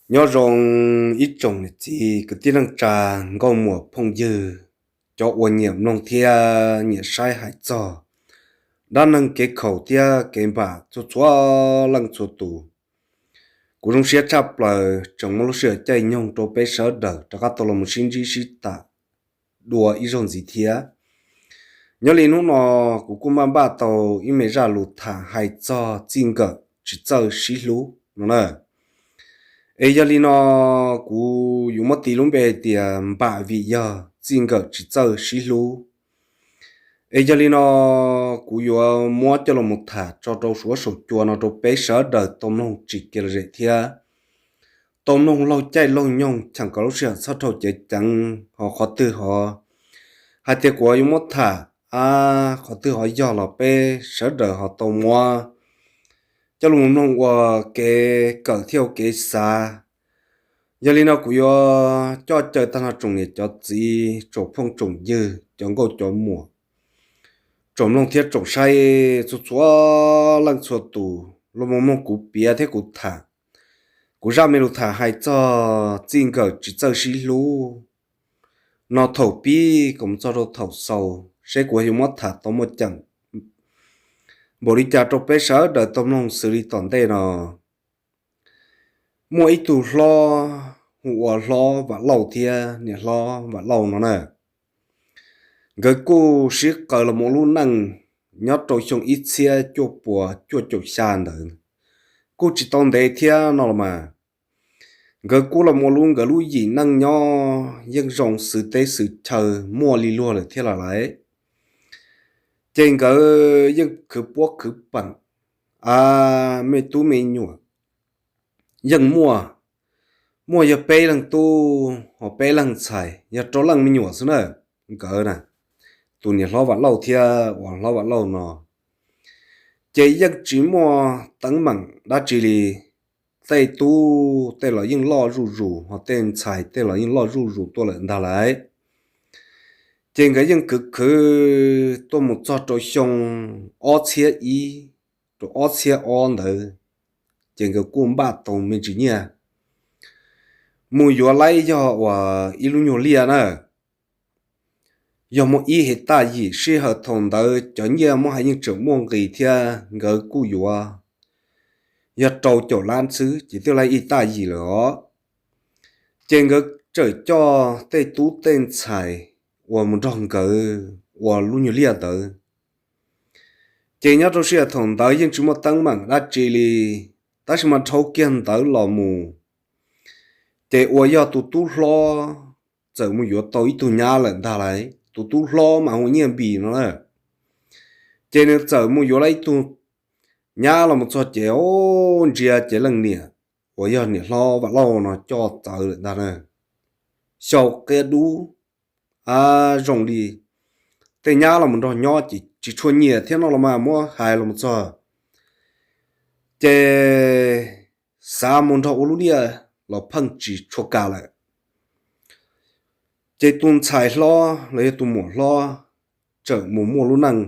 Nyob zoo ib tsoom niam txiv kwv tij neej tsa, nkauj muam phooj ywg, cov uas nyiam mloog thiab nyiam saib hais txog dab neeg kev khaum thiab kev npam txhua txhua leej txhua tus. Kuv zoo siab tshaj plaws tseem muaj lub sij hawm caij nyoog rau peb sawv daws rov qab tau los mus sib ntsib sib tham dua ib zaug ntxiv thiab. Nyob li hnub no kuv kuj npaj npaj tau ib me zaj lus tham hais txog txij nkawm tsis txawj sib hlub no na. Es yog li no kuv yuav muab tis lub npe hais tias npam vim yog txij nkawm tsis txawj sib hlub. Es yog li no kuv yuav muab coj los mus tham tso rau suav saum cua no rau peb sawv daws tau mloog tsis kiag los zem thiab tau mloog laug caij laug nyoog cheem kom lub sij hawm txhob dhau ceev ceev ho qhov twg ho hais tias kuv yuav muab tham, a, qhov twg ho yog los peb sawv daws ho tau muab coj los mloog ua kev kawm thiab ua kev xav. Yog li no kuv yuav coj caw tag nrho tsoom niam cov txiv, tsoom phooj tsoom ywg, cov nkauj cov muam, tsoom mloog thiab tsoom saib txhua txhua leej txhua tus los mus mloog kuv piav thiab kuv tham kuv zaj me lus tham hais txog txij nkawm tsis txawj sib hlub no thaum pib kom mus txog rau thaum xaus, seb kuv yuav muab tham tau muaj ceem npaum li cas rau peb sawv daws tau mloog xws li tom ntej no. Muaj ib tug hlob hu ua Hlob Vam Lauj thiab niam hlob Vam Lauj no na. Nkawd kuj sib qaws los mus ua lub neej nyob rau xyoo ib txhiab cuaj puas cuaj caum xya ntawd, kuj tsis tau ntev thiab no los mas. Nkawd kuj los mus ua lub, nkawd lub yim neej nyob yeej zoo xwm teb xwm chaw, muaj li luag lawm thiab los lawm. Ces nkawd yeej khwv puab khwv peem, a, me tub me nyuam yeej muaj, muaj yog peb leeg tub ho peb leeg ntxhais, yog rau leej me nyuam xwb na. Nkawd na, tus niam hlob Vam Lauj thiab uas hlob Vam Lauj no, ces yeej tsis muaj teeb meem dab tsi li. Tej tub tej los yeej loj zuj zus, ho tej ntxhais tej los yeej loj zuj zus tuaj lawm ntag lauj. Ces nkawd yeej khwv khwv tuaj mus txog rau xyoo ob txhiab ib, rau ob txhiab ob ntawd, ces nkawd kuj npaj tau me ntsis nyiaj mus yuav laib yog uas ib lub nyuag liaj na. Yog muaj ib hais taj yim, sij hawm thaum ntawd cov nyiaj muab hais yeej tseem muaj nqis thiab, nkawd kuj yuav yog rau caum lab xwb ces twb laib ib taj yim lawm os. Ces nkawd txawm coj tej tub tej ntxhais uas mus nrog nkawd ua lub nyuag liaj ntawd. Ces nyob rau sij hawm thaum ntawd yeej tsis muaj teeb meem dab tsi li, tab sis mas dhau kiag ntawd los mus, ces uas yog tus tub hlob txawm mus yuav tau ib tug nyab lawm ntag lauj. Tus tub hlob mas hu Nyiaj Npis no na. Ces nws txawm mus yuav lawm ib tug nyab los mus txog ces, o, ntsia ces leej niam uas yog niam hlob Vam Lauj no coj txawv lawm ntag na. Xyaum qia dub, a, zoo li tej nyab los mus nrog nyob ces tsis tshua nyiam thiab no los mas muab hais los mus txog ces xav mus nrog ua lub liaj los pheej tsis tshua kam lawm. Ces tus ntxhais hlob los yog tus muam hlob txawm mus muaj lub neej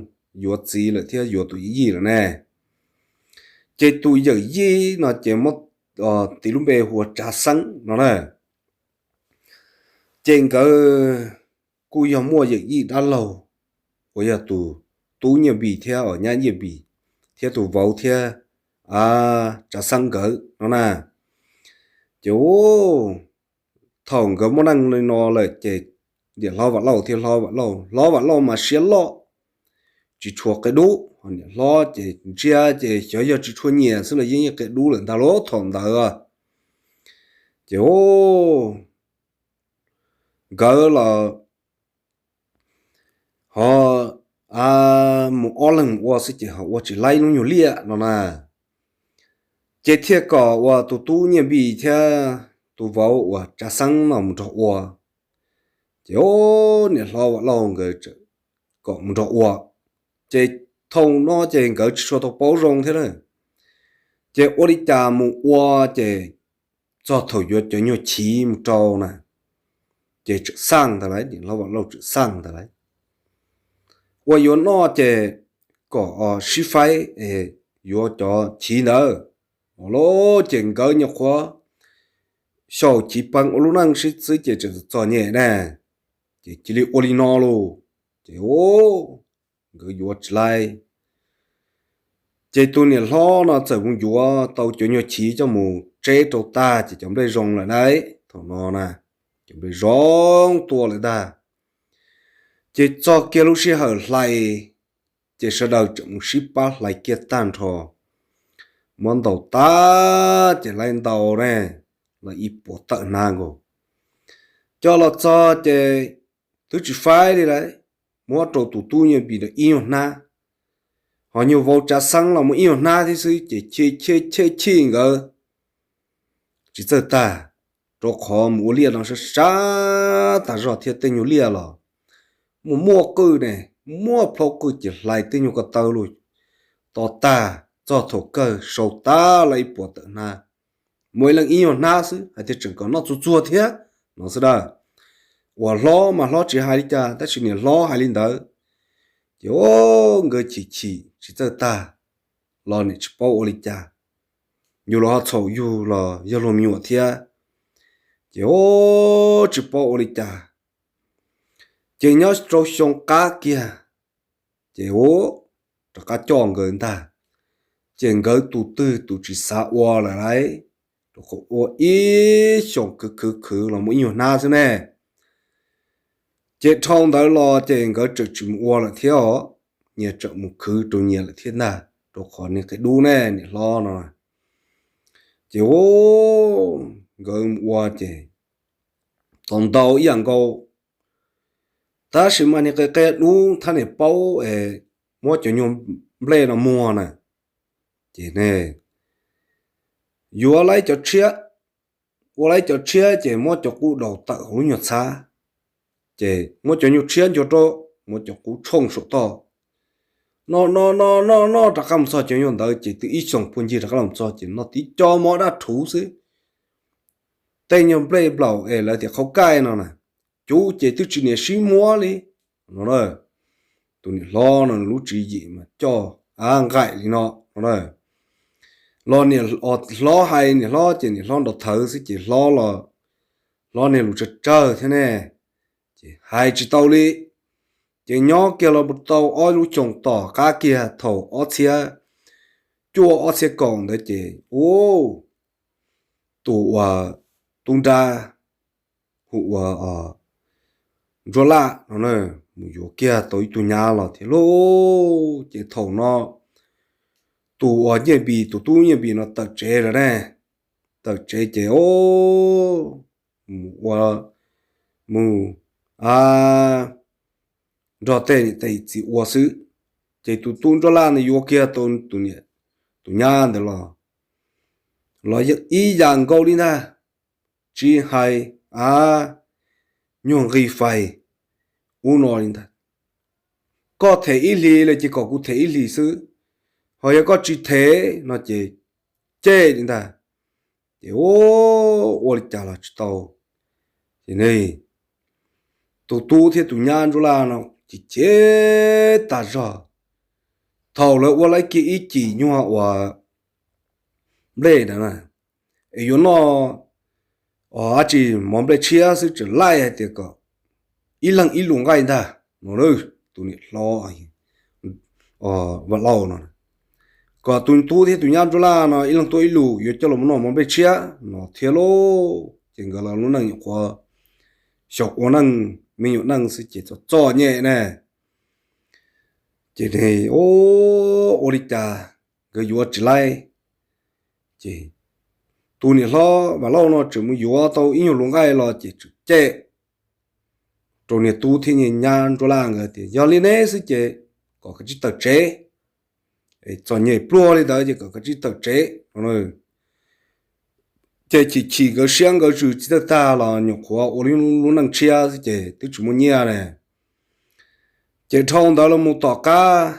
yuav txiv lawm thiab yuav tus yij lawm ne. Ces tus yawm yij no ces muab tis lub npe hu ua Tsav Xeeb no na. Ces nkawd kuj yog muaj yawm yij dab laug uas yog tus tub Nyiaj Npis thiab uas nyab Nyiaj Npis thiab tus vauv thiab Tsav Xeeb nkawd no na. Ces thaum nkawd muaj neej li no lawm ces niam hlob Vam Lauj thiab hlob Vam Lauj, hlob Vam Lauj mas siab loj, tsis tshua qia dub, niam hlob ces ntsia ces xyov yog tsis tshua nyiam xwb los yeej qia dub lawm ntag lauj thaum ntawd. Ces nkawd los ho mus ob leeg mus ua xwb ces ho ua tsis laib lub nyuag liaj no na. Ces thiaj kom uas tus tub Nyiaj Npis thiab tus vauv uas Tsav Xeeb no mus nrog ua. Ces niam hlob Vam Lauj nkawd kom mus nrog ua. Ces thaum no ces nkawd tsis tshua tau paub zoo thiab na. Ces ua li cas mus ua ces txog thaum yuav cov nyuag chiv mus rau na, ces tseem xaj ntag lauj, niam hlob Vam Lauj tseem xaj ntag lauj. Ua yuav noj ces kom sib faib yuav cov chiv ntawd. Ua los ces nkawd nyuam qhuav xyaum chiv peev ua lub neej sib xwb ces tseem txom nyem na. Ces cia li ua li no lauj. Ces nkawd yuav tsis laib. Ces tus niam hlob no txawm mus yuav tau cov nyuag chiv coj mus tseb rau tag ces cov nplej zoo lawm na. Thaum no na, cov nplej zoo tuaj lawm ntag. Ces txog kiag lub sij hawm hlais, ces sawv daws tseem mus sib pab hlais kiag tag nrho. Muab ntaus tag ces laib ntaus ne, los ib puas tawm hnab nkaus. Coj los txog ces twb tsis faib li lawm, muab rau tus tub Nyiaj Npis ib nyuag hnab, ho nyuag vauv Tsav Xeeb los muaj ib nyuag hnab thiab xwb ces chim chim chim nkawd tsis txawj tag, rau qhov mus ua liaj no sab sab tas zog thiab tej nyuag liaj los muaj muaj qwj ne, muaj plhaub qwj ces hlais tej nyuag ko taw los to tag, txog thaum kawg sau tag los ib puas tawm hnab. Muaj ib leeg ib nyuag hnab xwb hais tias tseem kom noj txuag txuag thiab no xwb dab. Uas hlob mas hlob tsis hais li cas tab sis niam hlob hais li ntawd. Ces nkawd chim chim tsis txawj tag, los niam tsis paub ua li cas, yus los ho txhaum yus los yog luag me nyuam thiab. Ces tsis paub ua li cas, ces nyob rau xyoo qab kiag, ces rov qab coj nkawd ntag. Ces nkawd tus twg tus tsis xav ua lawm lauj, rau qhov ua ib xyoos khwv khwv khwv los muaj ib nyuag hnab xwb ne. Ces dhau ntawd los ces nkawd tseem tsis mus ua lawm thiab os, nyias tseem mus khwv rau nyias lawm thiab ntag, rau qhov niag qia dub ne niam hlob no. Ces nkawd mus ua ces tau ntau ib yam nkaus, tab sis mas niag qia qia dub thiab niam paub es muab cov nyuag nplej no muag na, ces ne yuav laib cov tshiab, ua laib cov tshiab ces muab cov qub daus tawm hauv lub nyuag txhab, ces muab cov nyuag tshiab ncua rau, muab cov qub tshooj saum toj, noj noj noj noj noj rov qab mus txog cov nyuag ntawd ces twb ib xyoos puag ncig rov qab los txog ces noj tib co mov dab rhuv xwb. Tej nyuag nplej nplaum es lawv tias qhauv kaij no na, cub ces twb tsis niam sib muab li no. Tus niam hlob no nws lub tswv yim mas coj av nqaim li no no. Los niam hlob hais niam hlob ces niam hlob nrov thawv xwb ces hlob los, hlob niag lus tsawg tsawg thiab ne, ces hais tsis tau li. Ces nyob kiag los tau ob lub xyoos tom qab kiag thaum ob txhiab cuaj ob txhiab kaum ntawd ces tus uas tub nrab hu ua Ntsuab Laj no mus yuav kiag tau ib tug nyab los thiab lauj. Ces thaum no tus uas Nyiaj Npis, tus tub Nyiaj Npis no tawm tsev lawm ne, tawm tsev ces mus ua, mus nrog tej niam tej txiv ua xwb. Ces tus tub Ntsuab Laj no yuav kiag tau tus nyab ntawd los, los yeej ib yam nkaus li ntag, tsis hais a, nyuag nqi fais ub no li ntag. Koj them ib hlis los ces kom kuv them ib hlis xwb, ho yog koj tsis them no ces cem li ntag. Ces ua li cas los tsis tau. Ces ne, tus tub thiab tus nyab Ntsuab Laj no ces chim tag zog. Thaum lawv ua laib kiag ib cim nyuag uas nplej ntawd na, es yuav noj dab tsi mov nplej tshiab xwb tseem laij hais tias kom ib leeg ib lus nqaij ntag no. Tus niam hlob Vam Lauj no, kom tus tub thiab tus nyab Ntsuab Laj no ib leeg tuaj ib lus yuav coj los noj mov nplej tshiab no thiab lauj. Ces nkawd los lub neej nyuam qhuav xyaum ua neej me nyuam neej xwb ces txom txom nyem ne. Ces ua li cas nkawd yuav tsis laib. Ces tus niam hlob Vam Lauj no tseem mus yuav tau ib nyuag lus nqaij los ces tseem cem rau niag tub thiab niag nyab Ntsuab Laj nkawd tias yog li neb xwb ces kom kav tsij tawm tsev, txom nyem pluag li ntawd ces kom kav tsij tawm tsev no. Ces chim chim nkawd siab nkawd zws tsis tawj tag los nyuam qhuav ua lub neej tshiab xwb ces twb tsis muaj nyiaj ne. Ces dhau ntawd los mus tom qab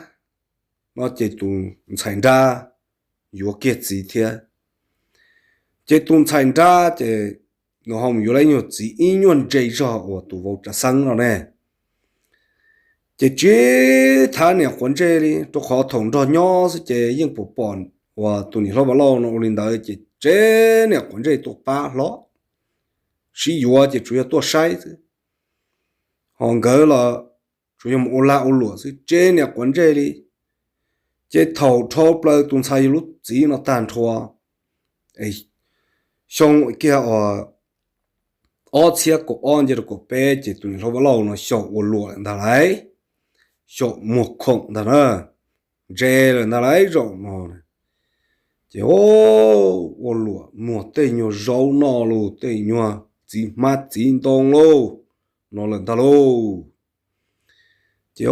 no ces tus ntxhais nrab yuav kiag txiv thiab. Ces tus ntxhais nrab ces nws ho mus yuav lawv nyuag txiv ib nyuag ntse zog uas tus vauv Tsav Xeeb no ne. Ces tsis thav niam quav ntsej li, rau qhov thaum nrog nyob xwb ces yeej pom pom uas tus niam hlob Vam Lauj no ua li ntawd ces tsev niam quav ntsej tuaj pab hlob. sib yuav ces tsuas yog tuaj saib xwb, ho nkawd los tsuas yog mus ua lag ua luam xwb, tsev niam quav ntsej li. Ces thaum dhau plaws tus ntxhais yawg lub txiv no tag nrho, xyoo kiag ob txhiab kaum ob nce rau kaum peb ces tus niam hlob Vaj Lauj no xyaum ua luam lawm ntag lauj, xyaum muag khoom ntag na, ntse lawm ntag lauj zaum no. Ces ua luam muag tej nyuag zaub noj los tej nyuag txiv hmab txiv ntoo lauj no lawm ntag lauj. Ces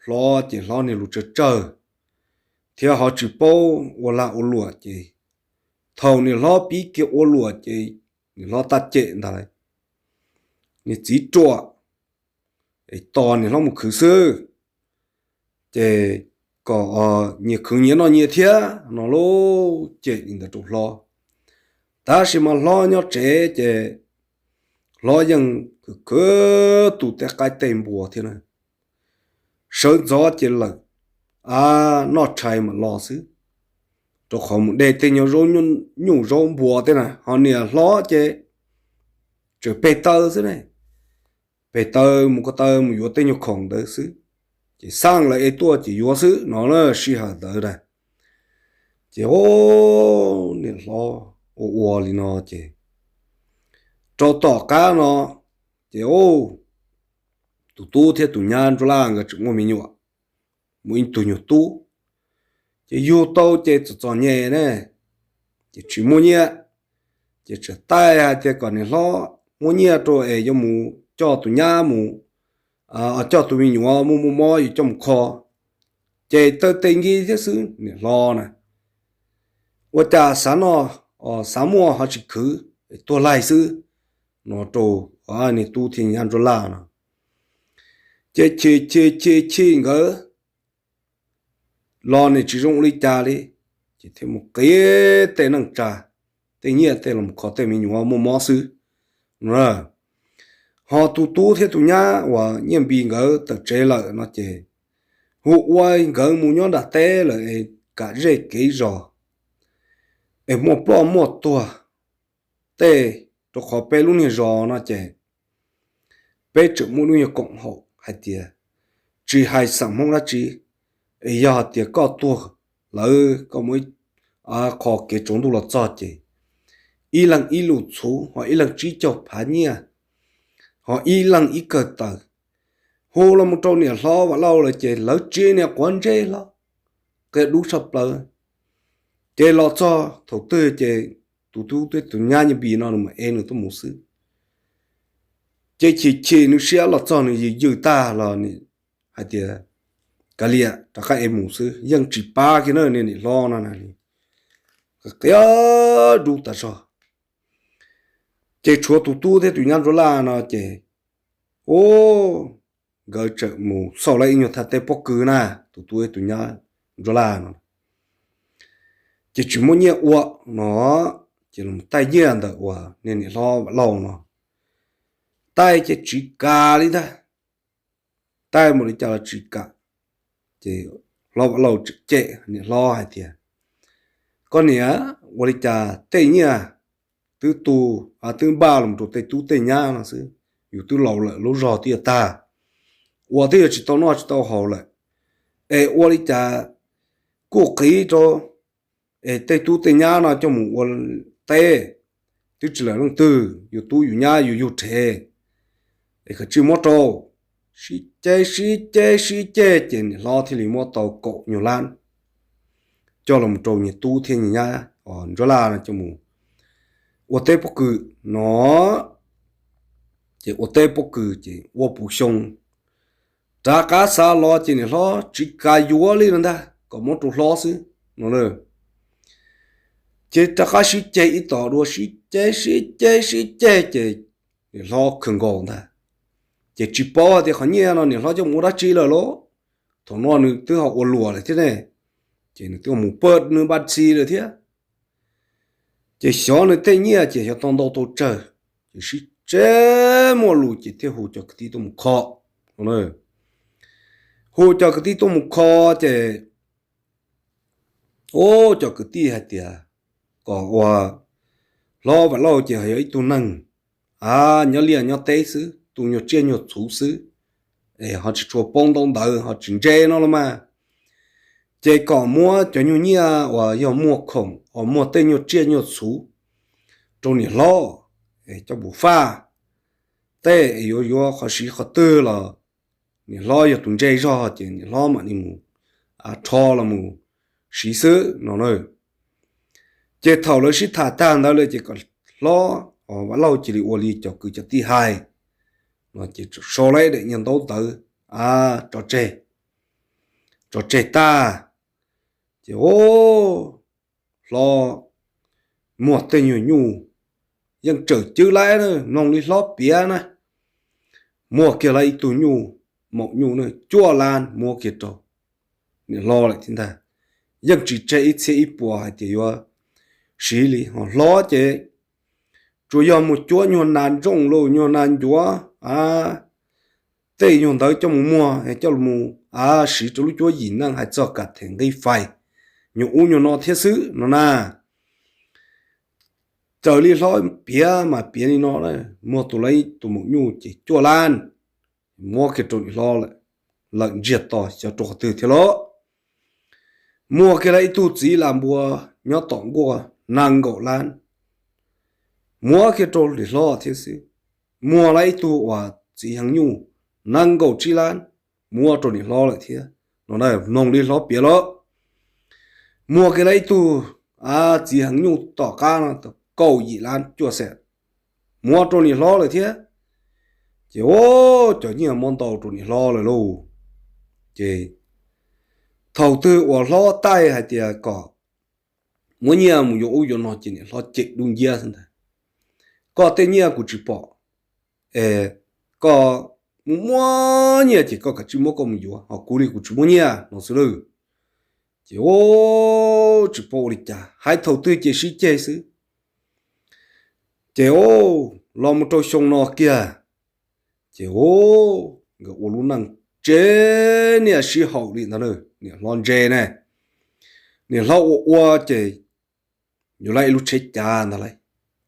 hlob ces hlob niag lus tsawg tsawg thiab ho tsis paub ua lag ua luam ces thaum niam hlob pib kiag ua luam ces niam hlob taj cem ntag lauj, niag txiv ruam, es tos niam hlob mus khwv xwb, ces kom nyias khwv nyias noj nyias thiab no lauj, cem li ntawd rau hlob. Tab sis mas hlob nyob tsev ces hlob yeej khwv khwv tu tej qaib tej npua thiab na, sawv ntxov ces lawm, a, noj tshais mam los xwb, rau qhov mus de tej nyuag zaub nyuj zaub npua tej na, ho niam hlob ces tseem pes taw xwb ne, pes taw mus ko taw mus yuav tej nyuag khoom ntawd xwb, ces xaj lawv es tuaj ces yuav xwb no na, sij hawm ntawd na. Ces niam hlob ua ua li no ces rau tom qab no ces tus tub thiab tus nyab Ntsuab Laj nkawd tseem muaj me nyuam, muaj ib tug nyuag tub. Ces yug tau ces txom txom nyem ne, ces tsis muaj nyiaj, ces tseem taij hais tias kom niam hlob muab nyiaj rau es yuav mus coj tus nyab mus, coj tus me nyuam muaj muaj mob yuav coj mus kho. Ces taw tes nkig thiab xwb niam hlob na, ua cas xav noj, xav muaj ho tsis khwv, tuag laig xwb no rau niag tub thiab nyab Ntsuab Laj no. Ces chim chim chim chim nkawd los nws tsis zoo ua li cas li, ces thiaj mus qiv tej neej tsa, tej nyiaj tej los kho tej me nyuam muaj mob xwb. Ho tus tub thiab tus nyab uas Nyiaj Npis nkawd tawm tsev lawm no ces hu ua nkawd mus nyob nram teb lawm es kam zej kev zos, es muaj ploj muaj tuag tej, rau qhov peb lub niag zos no ces peb tseem muaj lub nyuag koom haum hais tias tsis hais xam Hmoob dab tsi, es yog hais tias koj tuag lawm koj muaj ib qho kev tsaus ntuj los txog ces ib leeg ib lus txhuv, ho ib leeg tsib caug phav nyiaj, ho ib leeg ib kawm taws. Hu los mus rau niam hlob Vam Lauj lawm ces lawv tsis niam quav ntsej hlo, qia dub tshaj plaws. Ces los txog thaum twg ces tus tub thiab tus nyab Nyiaj Npis no nws mam ev nws tuaj mus xwb. Ces chim chim nws siab los txog nws yws yws tag los hais tias, kav liam rov qab ev mus xwb, yeej tsis pab kiag na niam hlob no na. Qia dub tas zog. Ces tshuav tus tub thiab tus nyab Ntsuab Laj no ces, u, nkawd tseem mus xauj lawv ib nyuag thaj teb pob kws na, tus tub thiab tus nyab Ntsuab Laj no. Ces tsis muaj nyiaj ua no, ces los taij nyiaj ntawm uas niag niam hlob Vam Lauj no, taij ces tsis kam li ntag, taij mus li cas los tsis kam. Ces hlob Vam Lauj tseem cem niam hlob hais tias, koj niam, ua li cas tej nyiaj twb tu, twb npaj los rau tej tub tej nyab no xwb, yus twb laus lawm lub zog twb yuav tag, ua twb yuav tsis tau noj tsis tau haus lawm, es ua li cas kuj qiv rau es tej tub tej nyab no coj mus ua teb, twb tsis lawm leej twg, yus tub yus nyab yus yug rhe, es khav tsij muab rau. Sib ceg sib ceg sib ceg ces niam hlob thiaj li muab tau kaum nyuag lab coj los mus rau niag tub thiab niag nyab Ntsuab Laj no coj mus ua teb pob kws no. Ces ua teb pob kws ces ua puv xyoo, rov qab xa los ces niam hlob tsis kam yuav li no ntag, kom muab rau hlob xwb no. Ces rov qab sib ceg ib tom dua, sib ceg sib ceg sib ceg ces niam hlob khaws nkaus ntag. Ces tsis paub hais tias qhov nyiaj no niam hlob coj mus ua dab tsi lawm lauj. Thaum no nws twb ho ua luam lawm thiab ne, ces nws twb mus pawj nws npaj txi lawm thiab. Ces xyov nws tej nyiaj ces xyov tau ntau tau tsawg, ces sib ceg muaj lus ces thiaj hu cov kwv tij tuaj mus kho. Hu cov kwv tij tuaj mus kho ces, u, cov kwv tij hais tias kom ua, hlob Vam Lauj ces ho yog ib tug neeg a, nyob liaj nyob teb xwb, tu nyuag tsiaj nyuag txhuv xwb, es ho tsis tshua poob ntaub ntawv ho tsis ntse no los mas. Ces kom muab cov nyuag nyiaj uas yog muag khoom uas muag tej nyuag tsiaj nyuag txhuv rau niam hlob, es coj mus faj tej, yuav yuav qhov siv qhov twg los niam hlob yog tus ntse zog ces niam hlob mam li mus rho los mus siv xwb no na. Ces thaum lawv sib tham tag ntawd lawm ces kom hlob Vam Lauj cia li ua li cov kwv cov tij hais no ces sau lawm daim niag ntaub ntawv tso tseg, tso tseg tag. Ces o, hlob muag tej nyuag nyuj yeej tsawm cwb lawm na, mloog li hlob piav na, muag kiag lawm ib tug nyuj, maum nyuj na cuaj lab muab kiag rau niam hlob lawm thiab ntag. Yeej tsis tseg ib txhiab ib puas hais tias yuav siv li. Ho hlob ces tsuas yog mus cuab nyuag nas ntsooj los nyuag nas ncuav a, tej nyuag ntawd coj mus muag coj mus a siv rau lub cuab yim neej hais txog kam them nqi fais nyuag ub nyuag no thiab xwb no na. Raws li hlob piav mas piav li no, muag tus lawm tus maum nyuj ces cuaj lab, muab kiag rau niam hlob lawm, lawm ntsiag to xyov rau qhov twg thiab lauj. Muag kiag lawm ib tug txiv las npua nyob tom nkuaj nees nkaum lab, muab kiag rau niam hlob thiab xwb. Muag lawm ib tug uas txiv heev nyuj nees nkaum tsib lab, muab rau niam hlob lawm thiab no na, mloog li hlob piav lawm. Muag kiag lawm ib tug a txiv heev nyuj tom qab no kaum yim lab cuaj xees, muab rau niam hlob lawm thiab. Ces o, cov nyiaj muab ntau rau niam hlob lawm lauj. Ces thaum twg uas hlob taij hais tias kom muab nyiaj mus yuav ub yuav no ces niam hlob cem dub nciab xwb ntag. Koj tej nyiaj kuv tsis pom, es koj mus muab nyiaj ces koj kav tsij muab koj mus yuav, ho kuv li kuv tsis muab nyiaj no xwb lauj. Ces o, tsis paub ua li cas, hais thaum twg ces sib ceg xwb. Ces o, los mus rau xyoo no kiag, ces o, nkawd ua lub neej tsev niaj sib haum li ntag na. Niam hlob ntse ne, niam hlob ua ua ces yuav laib ib lub tsheb cav ntag lauj,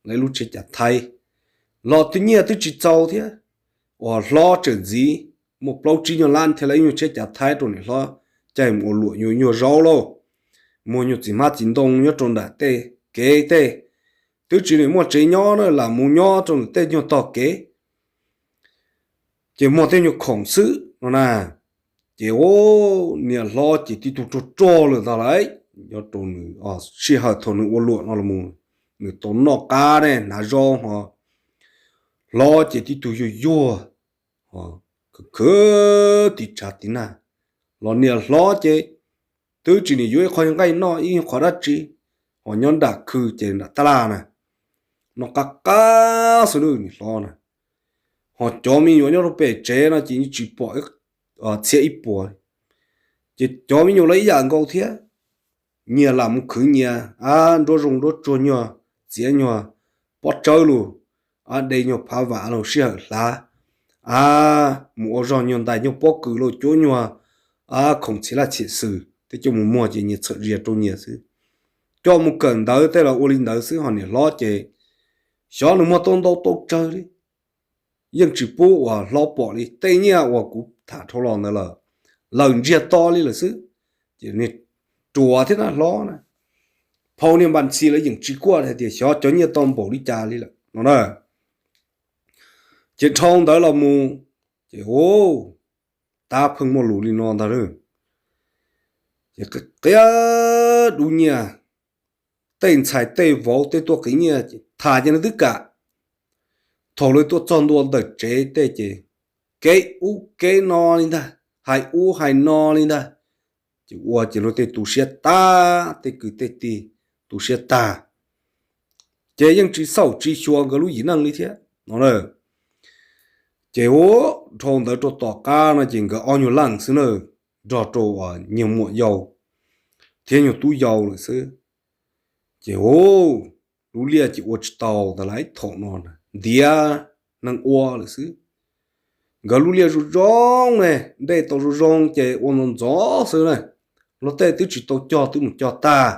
laib ib lub tsheb cav Thaib los twb nyiaj twb tsis txaus thiab. Uas hlob tseem ntxiv muaj plaub tsib nyuag lab thiab laib ib nyuag tsheb cav Thaib rau niam hlob caij mus ua luam nyuag nyuag zaub lauj, muag nyuag txiv hmab txiv ntoo nyob rau nram tej kev tej. Twb tsis muaj tsev nyob na, lam mus nyob rau nram tej nyuag tog kev, ces muag tej nyuag khoom xwb no na. Ces o, niam hlob ces tib tug rog rog lawm ntag lauj, nyob rau nws sij hawm thaum nws ua luam no los mus, nws tau noj qab ne hnav zaub ho hlob ces tib tug yuag yuag, khwv khwv tiv tshav tiv nag, los niam hlob ces twb tsis nim yuav ib qho nqaij noj ib qho dab tsi, ho nyob nram khw ces nram tab laj na, noj qab qab xwb niam hlob na. Ho cov me nyuam nyob rau pem tsev no ces yeej tsis pom txhiab ib puas. Ces cov me nyuam los ib yam nkaus thiab, nyias lam mus khwv nyias, a, nruab zoo nruab tsuag nyuag txiav nyuag pob tsawb lug, a, de nyuag phav vam lug sij hawm hlav, a, mus ua zog nyuag ntais nyuag pob kws lug cuab nyuag, a, khoom txhia laj txhia xwm tej coj mus muag ces nyias txhawm zias rau nyias xwb. Coj mus kawm ntawv tej los ua li ntawd xwb, ho niam hlob ces xyov nws muag tau ntau tau tsawg li, yeej tsis pub uas hlob pom li. Tej nyiaj uas kuv tham dhau los ntawd lawm, lawm ntsiag to li lawm xwb. Ces niag ruam thiab na hlob na, phau niag npas ntxhi lawv yeej tsis kuaj hais tias xyov cov nyiaj tau npaum li cas li lawm no na. Ces dhau ntawd los mus, ces ub, tab pheej muaj lus li no ntag lauj. Ces qia dub nyiaj, tej ntxhais tej vauv tej tuaj qiv nyiaj ces tham ces nws twb kam. Thaum lawv tuaj txog ntua ntawm tsev tej ces kev ub kev no li ntag, hais ub hais no li ntag. Ces ua ces luag tej tu siab tag, tej kwv tej tij tu siab tag. Ces yeej tsis xauj tsis xyuas nkawd lub yim neej li thiab no na. Ces ub, dhau ntawd rau tom qab no ces nkawd ob nyuag leej xwb na, nrog rau nyias muam yau thiab nyuag tub yau lawm xwb. Ces ub, lub liaj ces ua tsis tau ntawd lauj, thaum no ntiav neeg ua lawm xwb. Nkawd lub liaj zoo zoo ne, nplej tau zoo zoo ces ua ntxov ntxov xwb na. Luag tej twb tsis tau cog twb mus cog tag,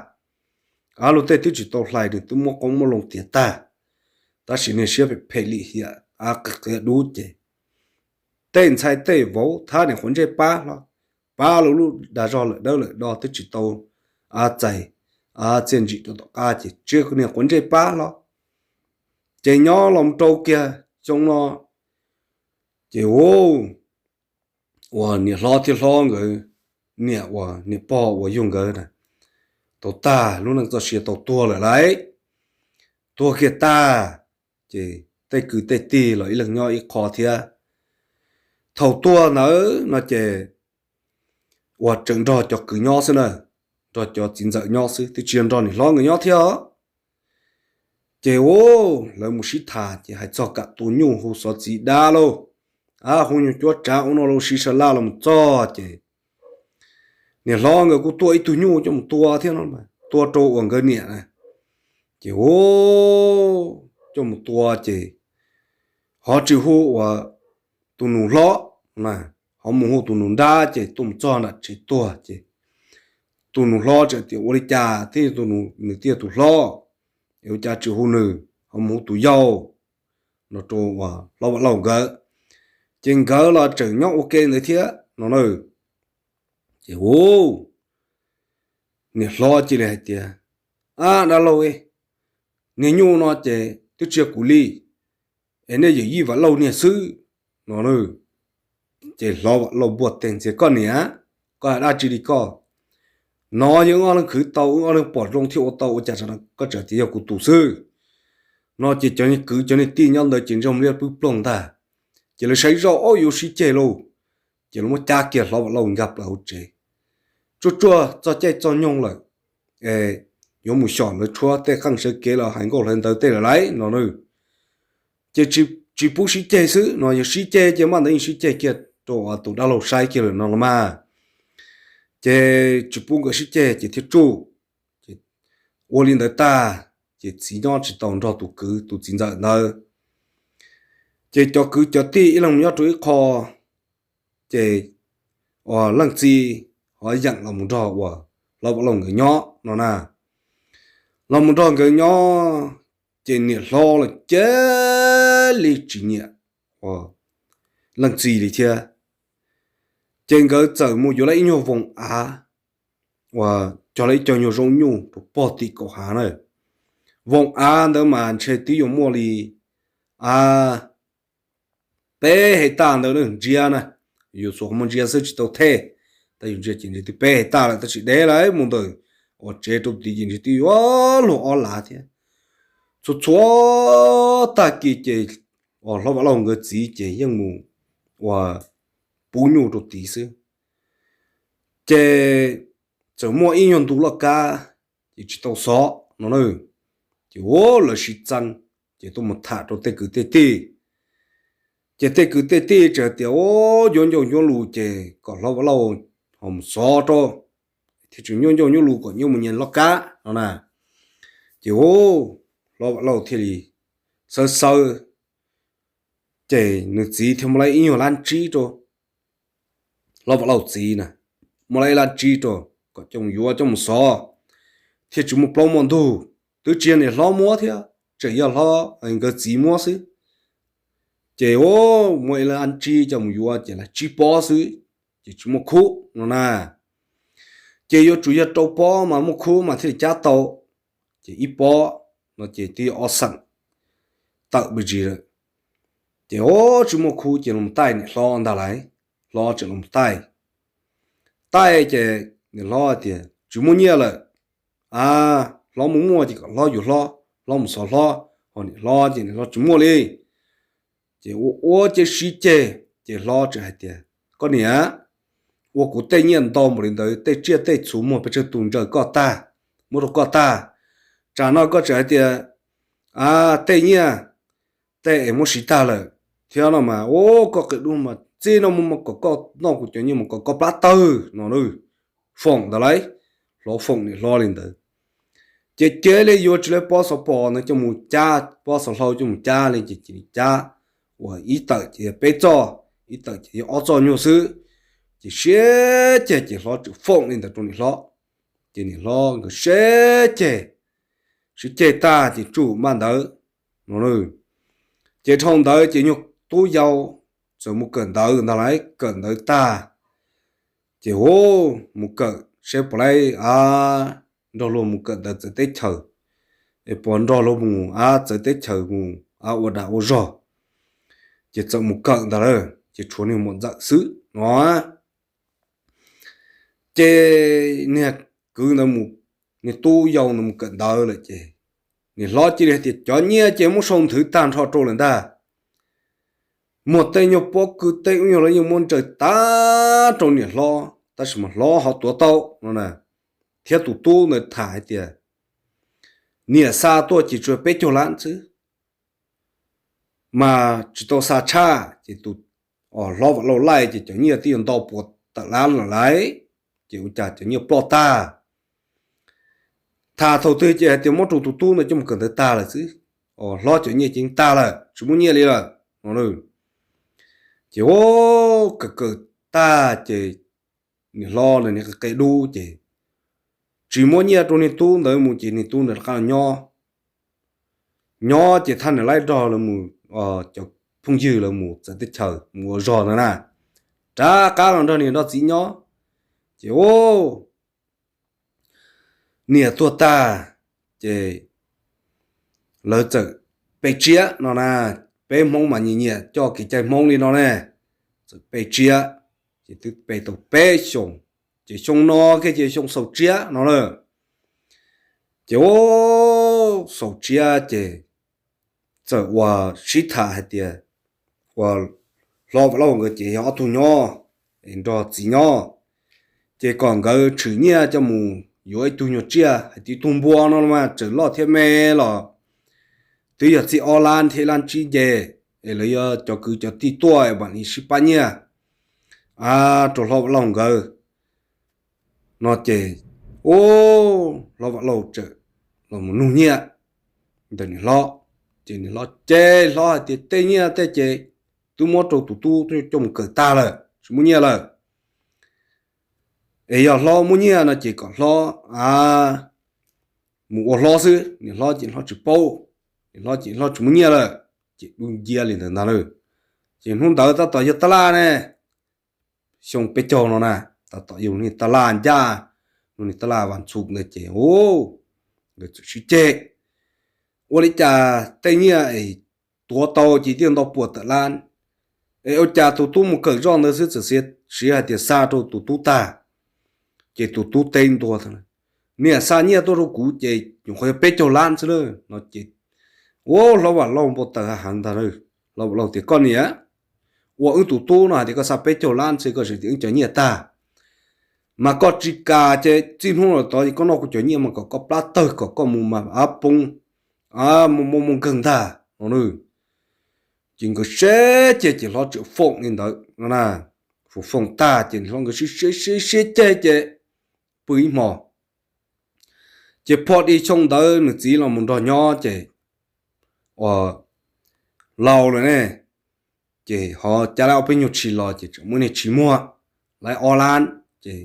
a, luag tej twb tsis tau hlais nws twb muab qoob muab loo tiav tag. tab sis niag siab phem phem lim hiam av qias qias dub ces tej ntxhais tej vauv thab niag quav ntsej pab hlo, pab lub lub dag zog lawm dawb lawm do twb tsis tau av txais av txiaj ntsim rau tom qab ces tsis niag quav ntsej pab hlo. Ces nyob los rau kiag xyoo no ces ua uas niam hlob thiab hlob nkawd niam uas niam pog uas yug nkawd na tau tag, lub neej txoj sia tau tuag lawm lauj. Tuag kiag tag ces tej kwv tej tij los ib leeg nyob ib qho thiab. Thaum tuag ntawd no ces uas tseem nrog cov kwv nyob xwb na, nrog cov txiv ntxawm nyob xwb twb tsis yog nrog niam hlob nkawd nyob thiab os. Ces ua lawv mus sib tham ces hais txog kam tua nyuj hu xov txiv dab lauj, a hu nyuag cuab tsav ua no los sis sawv laj los mus txog ces niam hlob nkawd kuj tuaj ib tug nyuj coj mus tua thiab no, tua rau uas nkawd niam na. Ces ua coj mus tua ces ho tsis hu uas tus nus hlob, ho mus hu tus nus nrab ces tuaj mus txog nram tsev tuag ces tus nus hlob tseem tias ua li cas thiab nws twb yog tus hlob, es ua cas tsis hu nws ho mus hu tus yau no rau uas hlob Vam Lauj nkawd. Ces nkawd los tseem nyob ua ke ntawd thiab no na. Ces ua niam hlob cia li hais tias, ab dab laug, niag nyuj no ces twb tsis yog kuv li, es nej yawm yij Vam Lauj niag xwb no. Ces hlob Vam Lauj npuaj teg ntxias, koj niam, koj hais dab tsi li koj? No yog wb ob leeg khwv tau, wb ob leeg pom zoo thiaj ua tau, ua cas koj tseem tias yog kuv tus xwb? No ces cov niag kwv cov niag tij nyob ntawd ces ntsej muag liab pwb ploog ntag. Ces lawv saib zoj ob yuav sib ceg lauj, ces lawv muab cab kiag hlob Vam Lauj nkag plaws hauv tsev. Tsuag tsuag txog caij txog nyoog lawm, yuav mus xyom lawv tshuab tej qeej sawv kev los hais nkauj hlawv ntawv tej lawm lauj no na. Ces tsis pub sib ceg xwb no, yog sib ceg ces maj ntawd yeej sib ceg kiag rau tus dab laug saib kiag lawm no los mas. Ces tsis pub nkawd sib ceg ces thiaj tsuj. Ua li ntawd tag, ces txiv nyob tsis tau nrog tus kwv tus txiv ntxawm ntawd. Ces cov kwv cov tij ib leeg nyob rau ib qho, ces leej txiv ho yeem los mus nrog uas hlob Vam Lauj nkawd nyob no na. Los mus nrog nkawd nyob, ces niam hlob los cia li tsis nyiam leej txiv li thiab. Ces nkawd txawm mus yuav lawm ib nyuag voos av uas cog lawm ib co nyuag zaub nyuj rau pog tim kaum hav na. Voos av ntawd mas ntshe twb yuav muaj li a peb hais tag ntawd na, ntsia na, yus xuas qhov muag ntsia xwb tsis tau thej, tab yus ntsia ces ntshe twb peb hais tag lawm tab sis deb lawm mus ntawm uas tsev rau tid ces ntshe twb yuav luag ob lav thiab. Txhua txhua tag kis ces uas hlob Vam Lauj nkawd txiv ces yeej mus uas pub nyuj rau tid xwb. Ces txawm muaj ib nyuag ntu loj kab, ces tsis tau xov no na. Ces ua lawv sib txeeb, ces tuaj mus tham rau tej kwv tej tij. Ces tej kwv tej tij tseem tias ua yuav ncauj yuav lus ces kom hlob Vam Lauj ho mus xov rau, thiaj tseem nyuaj ncauj nyuaj lus kom nyiaj mus nyias loj kab no na. Ces ua hlob Vam Lauj thiaj li xawb xawb, ces nws txiv thiaj muab lawm ib nyuag lab tsib rau hlob Vam Lauj txiv na, muab lawm ib lab tsib rau kom coj mus yuav coj mus xov, thiaj tsis muaj plaub muaj ntug. Twb tsis yog niam hlob muab thiab, tseem yog hlob nkawd txiv muab xwb. Ces ua muab ib lab tsib coj mus yuav ces lawv tsib pob xwb, ces tsis muaj khub no na. Ces yuav tsum yog rau pob mas muaj khub mas thiaj li cab tau. Ces ib pob no ces twb yog ob xeem tawm pes tsawg lawm. Ces ua tsis muaj khub ces los taij niam hlob ntag lauj. Hlob tseem los taij, taij ces niam hlob tias tsis muaj nyiaj lawm, a hlob mus muaj ces kom hlob yuav hlob, hlob mus xov hlob, ho niam hlob ces niam hlob tsis muaj li. Ces ua ua ces sib ceg, ces hlob tseem hais tias, koj niam, ua kuv tej nyiaj ntau npaum li ntawd, tej tsiaj tej txhuv muag pes tsawg tus ntsaws koj tag, muab rau koj tag, tsam no koj tseem hais tias a tej nyiaj tej es muab siv tag lawm thiab no mas ua koj qia dub mas txij no mus mas kom koj noj kuv cov nyiaj mus kom koj plab tawg no na. Foom ntawd lauj, hlob foom niam hlob li ntawd. Ces cia li yuav tsis lawv pob xov pos ntawd coj mus cab, pob xov hlau coj mus cab li ces cia li cab uas ib tawm ces yog peb txoj, ib tawm ces yog ob txoj nyuag xwb. Ces siab ceg ces hlob tseem foom li ntawd rau niam hlob. Ces niam hlob nkawd siab ceg, siab ceg tag ces tsuj maj ntawd, no. Ces dhau ntawd ces nyuag tub yau txawm mus kawm ntawv ntag lauj, kawm ntawv tag ces hu mus kawm seb puas laib a, nrog luag mus kawm ntawv txawv teb chaws, es puas nrog luag mus a txawv teb chaws mus a ua dag ua zog. Ces txawm mus kawm ntag lauj, ces tshuav niag muam ntxawm xwb no. Ces niag kwv ntawd mus, niag tub yau ntawd mus kawm ntawv lawm ces niam hlob cia li hais tias cov nyiaj ces muab sau nthwv tag nrho rau lawm ntag. Muag tej nyuag pob kws tej ub nyuag lawv yeej muab ntsaws tag rau niam hlob tab sis mas hlob ho tuav tau no na, thiab tus tub ntawd tham hais tias niam xa tuaj ces tsuas peb caug lab xwb, mas tsis tau xa tshaj ces tus hlob Vam Lauj laij ces cov nyiaj twb yuav nto puas tawm lab lawm lauj, ces ua cas cov nyiaj ploj tag. Tham thaum twg ces hais tias muab rau tus tub ntawd coj mus kawm ntawv tag lawm xwb, hlob cov nyiaj ces tag lawm tsis muaj nyiaj li lawm no. Ces ua kawm kawm tag ces niam hlob lawv niag qe dub ces tsis muab nyiaj rau niag tub ntawd mus ces niag tub ntawd rov qab los nyob. Nyob ces thaj niam laib nrog lawv mus, cov phooj ywg lawv mus txawv teb chaws mus ua zog ntawd na, rov qab los nrog niam nrog txiv nyob. Ces niam tuag tag ces lawv txawm pe tsiab no na, peb Hmoob mas nyiam nyiam coj kev cai Hmoob li no ne, txawm pe tsiab, ces twb pe tau peb xyoos, ces xyoo no kiag ces xyoo xaus tsiab no na. Ces ua xaus tsiab ces txawm ua sib tham hais tias ua hlob Vam Lauj nkawd ces yog ob tug nyob es nrog txiv nyob, ces kom nkawd tshwm nyiaj coj mus yuav ib tug nyuag tsiaj hais tias ib tug npua no mas tseem loj thiab me los twb yog txij ob lab thiab ib lab tsib nce, es lawv yuav cov kwv cov tij tuaj es mam li sib pab nyiaj rau hlob Vam Lauj nkawd no ces ua hlob Vam Lauj txawm los mus nug nyiaj ntawm niam hlob, ces niam hlob ces hlob hais tias tej nyiaj tej ces twb muab rau tus tub coj mus kawm tag lawm tsis muaj nyiaj lawm. Es yog hlob muaj nyiaj no ces kom hlob mus ua hlob xwb, niam hlob ces hlob tsis paub, niam hlob ces hlob tsis muaj nyiaj lawm, ces dub nciab li ntawd ntag lauj. Ces hnub ntawd tab tom yog tab laj ne, xyoo peb caug no na, tab tom yog niag tab laj ncaj, niag tab laj vas ntxhus ntawd ces nkawd txawm sib ceg, ua li cas tej nyiaj es tuav tau ces twb nto puas tawm lab, es ua cas tus tub mus kawm zoj ntawd xwb txawm siv hais tias xa rau tus tub tag, ces tus tub teb ntua, niam xa nyiaj tuaj rau kuv ces nyuam qhuav yog peb caug lab xwb na no ces ua hlob Vam Lauj npau taws heev ntag. Hlob Vam Lauj tias koj niam, ua wb tus tub no hais tias koj xa peb caug lab xwb koj tseem tias wb cov nyiaj tag, mas koj tsis kam ces txij hnub no tod koj noj kuv cov nyiaj mas kom koj plab tawg kom koj mus mas av poob, mus muaj muaj nkeeg ntag no. Ces nkawd sib ceg ces hlob txawm foom li ntawd no na, foom foom tag ces hlob nkawd sib sib sib sib ceg ces pw ib hmo, ces phom di xyoo ntawd nws txiv los mus nrog nyob ces ua laus lawm ne, ces ho cab lawv ob peb nyuag tshis los ces tseem muaj niag tshis muag lawv ob lab, ces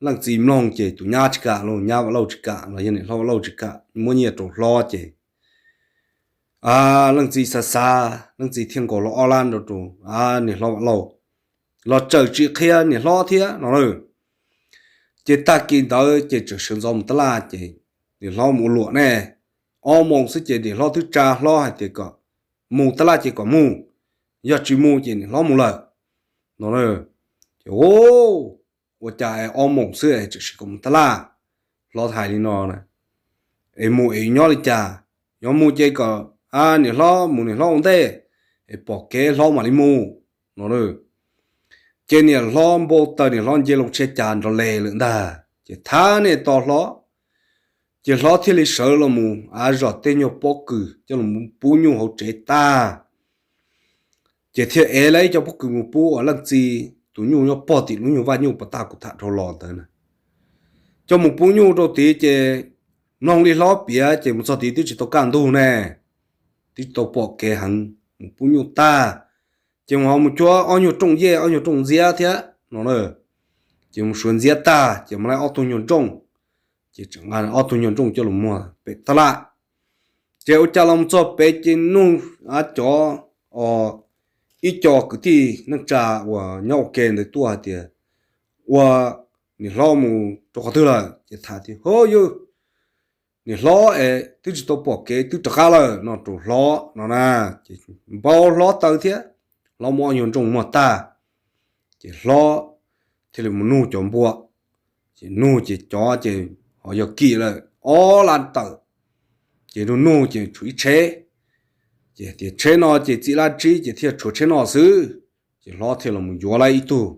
leej txiv mloog ces tus nyab tsis kam los, nyab Vam Lauj tsis kam los yog niam hlob Vam Lauj tsis kam muab nyiaj rau hlob ces leej txiv xav xav leej txiv thiaj nkaus los ob lab nrog rau niam hlob Vam Lauj, los txawm tsis qhia niam hlob thiab no na. Ces tag kis ntawd ces tseem sawv ntxov mus tab laj ces niam hlob mus ua luam ne, ob moos xwb ces niam hlob twb tsa hlob hais tias kom mus tab laj ces kom mus, yog tsis mus ces niam hlob mus lawm no. Ces ua cas ob moos xwb es tseem sim kom mus tab laj, hlob hais li no na, es mus es nyob li cas, yog mus ces kom niam hlob mus niam hlob ua ntej, es pom kev hlob mam li mus no. Ces niam hlob npau taws niam hlob nce loo tshia cas nrov les lawm ntag ces thab niam tos hlob, ces hlob thiaj li sawv los mus av zom tej nyuag pob kws coj los pub nyuj hauv tsev tag, ces thiaj ev lawm ib co pob kws mus pub ua leej txiv tus nyuj nyob pog tim lub nyuag vaj nyuj puas tag kuv tham dhau los ntawd na. Coj mus pub nyuj rau tid ces mloog li hlob piav ces mus txog tid twb tsis tau kaj ntug ne, twb tsis tau pom kev heev, mus pub nyuj tag ces mus ho mus cuab ob nyuag rooj yej ob nyuag rooj ntxiab thiab no na. Ces mus suav ntxiab tag ces mus laij ob tug nyuag nrooj, ces tseem nqa ob tug nyuag nrooj coj los muag pem tab laj. Ces ua cas los mus txog pem ces nug cov, ib co kwv tij neej tsa uas nyob ua ke ntawd tuaj hais tias, ua, niam hlob mus rau qhov twg lawm? Ces tham tias, ho yog niam hlob es twb tsis tau pom kev twb rov qab lawm no rau hlob no na. Ces npau hlob taw thiab, hlob muab ob nyuag nrooj muag tag. Ces hlob thiaj li mus nug cov npua, ces nug ces cov ces ho yog kim lawm ob lab tawm. Ces nug nug ces tshuav ib tsheb, ces tias tsheb no ces txi lab tsib ces thiaj tshuav tsheb no xwb. Ces hlob thiaj los mus yuav lawm ib tug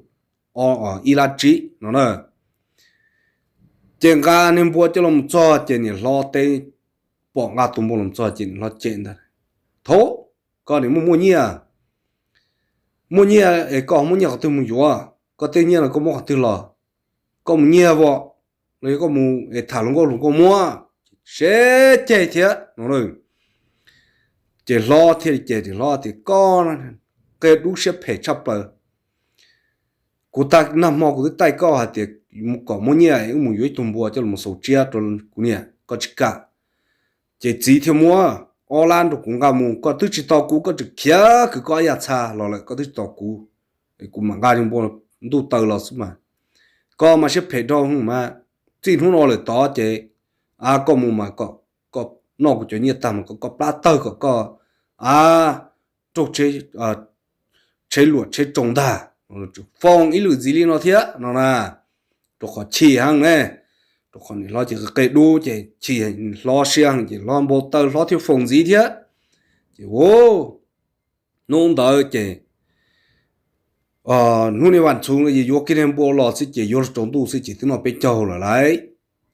ib lab tsib no na. Ces nqa niag npua coj los txog ces niam hlob teb, pom nqa tus npua los txog ces niam hlob cem ntag, thaub, koj nim muaj muaj nyiaj, muaj nyiaj es koj muab nyiaj qhov twg mus yuav? Koj tej nyiaj no koj muab qhov twg los? Koj mus nyiag vom los yog koj mus es tham hluas nkauj hluas nkauj muab? Seb ceg thiab no. Ces hlob thiaj li cem tias, hlob tias koj qia dub siab phem tshaj plaws. Kuv tag nag hmo kuv twb taij koj hais tias mus kom muab nyiaj wb mus yuav ib tug npua coj los xaus tsiab rau kuv niam, koj tsis kam. Ces txiv thiaj muab ob lab rau kuv nqa mus, koj twb tsis tos kuv, koj tseem khiav kwv koj ib yam txha los lawm, koj twb tsis tos kuv, kuv mam nqa niag npua ntuj taw los xwb mas. Koj mas siab phem dhau mas, txij hnub no lawm tod ces, a, koj mus mas koj noj kuv cov nyiaj tag mas koj plab tawg kom koj, a, raug tsheb luam tsheb tsoo ntag. Foom ib lwm ntxiv li no thiab no na, rau qhov chim heev ne, rau qhov niam hlob ces qia dub ces chim, hlob siab heev ces hlob npau taw hlob thiaj foom ntxiv thiab. Ces hnub ntawd ces hnub niaj vaj txhuv yuav kiag niag npua los xwb ces yuav los tsaus ntuj xwb ces twb noj peb caug lawm lauj.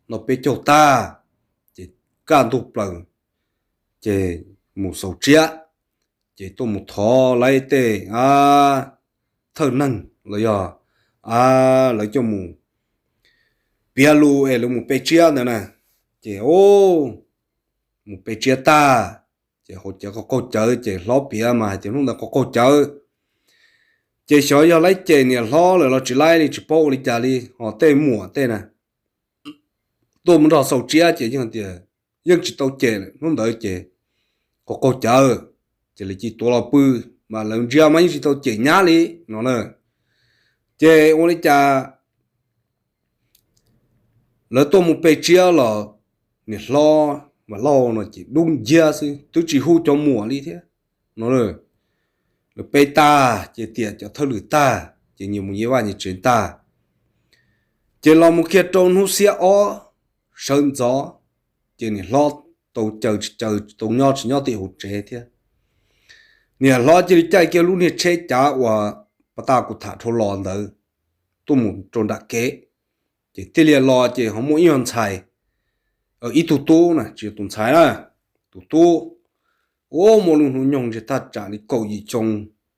Noj peb caug tag ces kaj ntug plaws ces mus xaus tsiab, ces tuaj mus thov lawv tej thawj neeg los yog lawv coj mus piav lus es lawv mus pe tsiab ntawd na. Ces mus pe tsiab tag ces haus cawv qaug qaug cawv ces hlob piav mas hais tias hnub ntawd qaug qaug cawv. Ces xyov yog laib cem niam hlob lawm los tsis laib li tsis paub ua li cas li, ho tej muam tej na tuaj mus nrog xaus tsiab ces yeej tias yeej tsis tau cem lawm, hnub ntawd ces qaug qaug cawv, ces lawv cia tuav los pw, mas lawv ntsia mas yeej tsis tau cem nyab li no na. Ces ua li cas lawv tuaj mus pe tsiab los niam hlob mas lauj no ces dub nciab xwb twb tsis hu cov muam li thiab no. Lawv pe tag ces tiam cov thawj lwm tag ces nyias mus nyias vaj nyias tsev tag. Ces los mus kiag rau hnub xiab ob sawv ntxov, ces niam hlob tau caw tsis caw tau nyob tsis nyob tim hauv tsev thiab. Niam hlob cia li caij kiag lub niag tsheb cav uas pas tas kuv tham dhau los ntawd tuaj mus rau nram kev. Ces thiaj li los ces ho muaj ib nyuag ntxhais, ib tug tub na, tsis yog tus ntxhais na, tus tub, ua muaj lub hnub nyoog ntshe thaj tsam li kaum yim xyoo,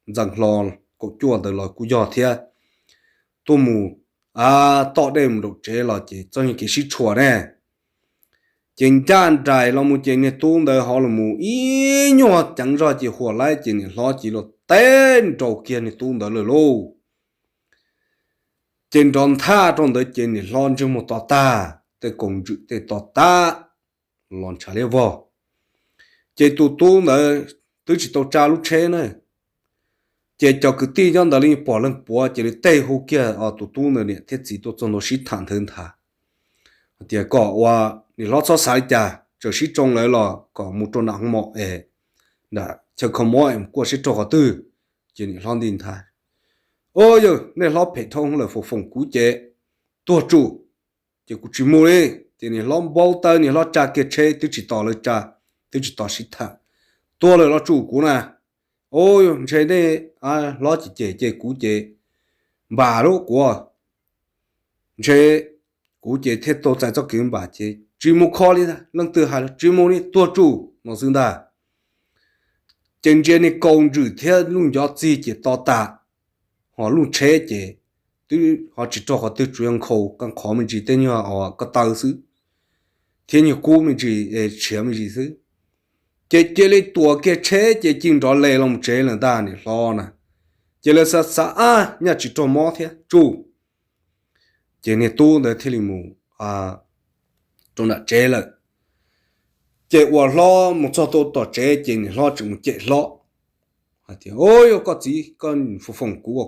ntxeev hlo kaum cuaj ntawd los kuj yog thiab. Tuaj mus tom dej mus nraum tsev los ces txoj niag kev sib tshuam ne. Ces ncaj nraim los mus ces niag tub ntawd ho los mus ib nyuag ceev zog ces huam laib ces niam hlob cia li teb nrau kiag niag tub ntawd lawm lauj. Ces nrov nthaj rau ntawd ces niam hlob ntsej muag to tag, tej kaus ntswm tej to tag, los ntshav liab vog. Ces tus tub ntawd twb tsis tau tsa lub tsheb na. Ces cov kwv tij nyob ntawd li pom leej puav ces lawv tej hu kiag tus tub ntawd niam thiab txiv tuaj txog ntua sib tham nthwv nthav hais tias kom ua niam hlob txhob xav li cas, txawm sib tsoo lawm los kom mus rau nram hoo mom es nram chaw kho mob es mus kuaj sib raug qhov twg. Ces niam hlob nti nthav, o yawg, nej hlob phem dhau lawm, foom foom kuv ces tuag tsuj. Ces kuv tsis mus li. Ces niam hlob npau taw niam hlob tsa kiag tsheb twb tsis tos lawv tsa, twb tsis tos sib tham, tuag lawm los tsuj kuv na. O, ntshe nej hlob ces cem ces kuv ces npam lub kuv, ntshe kuv ces thiaj tau txais txoj kev npam ces tsis mus kho li, leej twg hais los tsis mus li, tuag tsuj no xwb ntag. Ces ntsia niag kaus ntswm thiab lub ncov txig ces to tas, ho lub tsheb ces twb ho tsis raug qhov twg, tsuas yog nkhaus qhov me ntsis tej nyuag ko taw xwb, thiab nyuag kub me ntsis, tshiav me ntsis xwb. Ces cia li tuam kiag tsheb ces cia nrov les los mus tsev lawm ntag niam hlob na. Ces lawv xav xav ab nyaj tsis raug mob thiab tsuj. Ces niag tub ntawd thiaj li mus rau nram tsev lawm. Ces uas hlob mus txog tom tsev ces niam hlob tseem mus cem hlob hais tias, Yog koj txiv, koj foom foom kuv,